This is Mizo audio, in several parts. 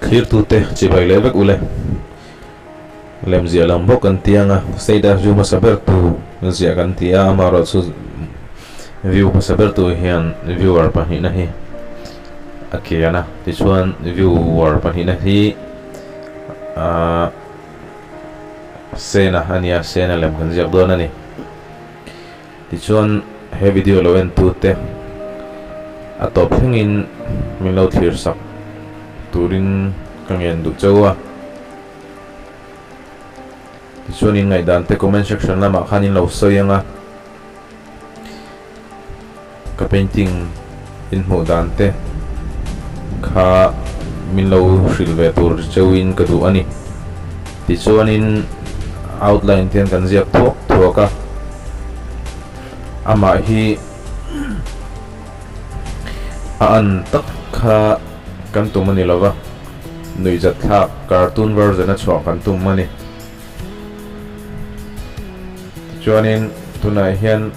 Thlirtute chibai leh vek ule. Lemziah lam bawk kan ti ang a, status view hmasa ber tu ziah kan ti a, amaherawhchu view hmasa ber tu hian viewer pahnihna hi a kian a, tichuan viewer pahnihna hi ahh Sena a nia, Sena lem kan ziak dawn a ni. Tichuan he video lo en tute a tawp thlengin min lo thlir sak turin ka ngen duh cheu a. Tichuan in ngaihdan te comment section lamah khan in lo sawi ang a, ka painting in hmuh dan te kha min lo hrilh ve tur cheuin ka duh a ni. Tichuanin outline te hian kan ziak thuak thuak a, amah hi a an tak kha kan tum a ni lova, nuihzat thlak cartoon version a chhuah kan tum a ni. Tichuanin tunah hian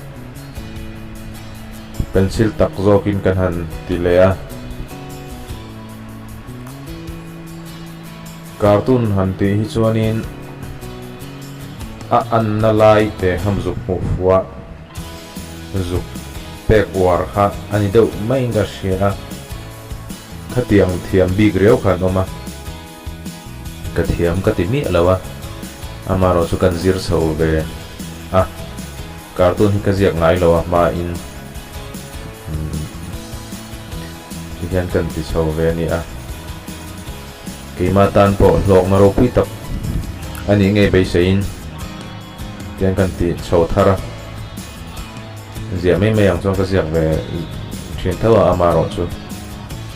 pencil tak zawkin kan han ti leh a. Cartoon han tih hi chuanin a anna lai te ham zuk hmuh fuh a, zuk pek uar kha a ni deuh maiin ka hria a, khatiang thiam bik riau kha an awm a. Ka thiam ka ti miah lo a, amaherawh chu kan zir chho ve a, cartoon hi ka ziak ngai lo a hmain tihian kan ti chho ve a ni a, keimah tan pawh hlawkna ropui tak a nih ngei beiseiin tihian kan ti chho thar a, ziah mai mai ang chuan ka ziak ve thin tho a, amaherawh chu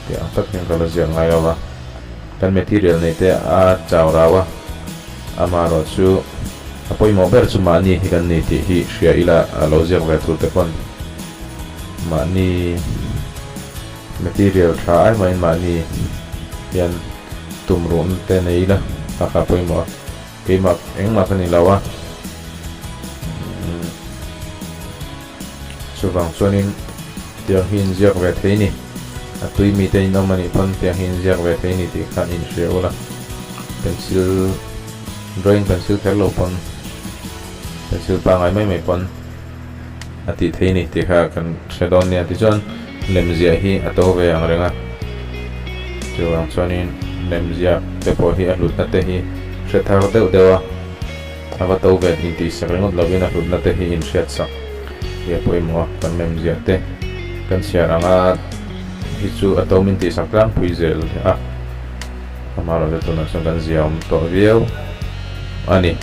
tih ang tak hian ka la ziak ngai lo a. Kan material nei te a chau rau a, amaherawh chu a pawimawh ber chu mahni hi kan ni tih hi hria ila a lo ziak ve tur te pawn mahni material tha ai mahin mahni hian tum ruhna te nei ila a kha pawimawh a, keimah engmah ka ni lo a, Chuvang chuanin tiang hi inziak ve thei ni. A tui mite in awm a nih pawn tiang hi inziak ve thei ni tih kha inhria ula. Pencil, drawing pencil kher lo pawn, pencil pangngai mai mai pawn a tih thei ni tih kha kan hre dawn nia. Tichuan lemziah hi a to ve ang reng a. Chuvang chuanin lemziah te pawh hi a hlutna te hi hre thar deuh deuh a. A va to ve in tih sak ringawt lovin a hlutna te hi inhriat sak hi a pawimawh a, kan memziah te kan chhiar anga hi chu a to min tih sak tlangpui zel a, amaherawhchu tunah chuan kan zia awm tawh viau a ni.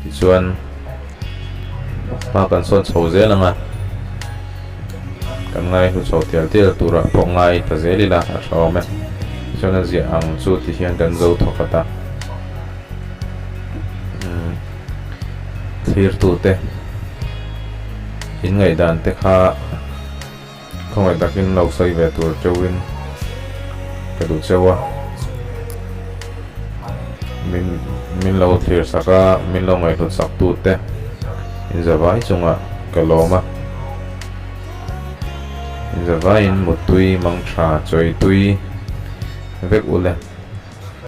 Tichuan hma kan sawn chho zel ang a, kan ngaihlu chho tial tial turah pawh ngai ta zel ila a tha awm e. Tichuan a ziah ang chu ti hian kan zo thawk ata thlirtute in ngaihdan te kha khawngaih takin lo sawi ve tur teuhin ka duh cheu a, min min lo thlir sak a, min lo ngaihhlut sak tu te inzavai chungah ka lawm a, inzavaiin muttui mang tha chawi tui vek ule.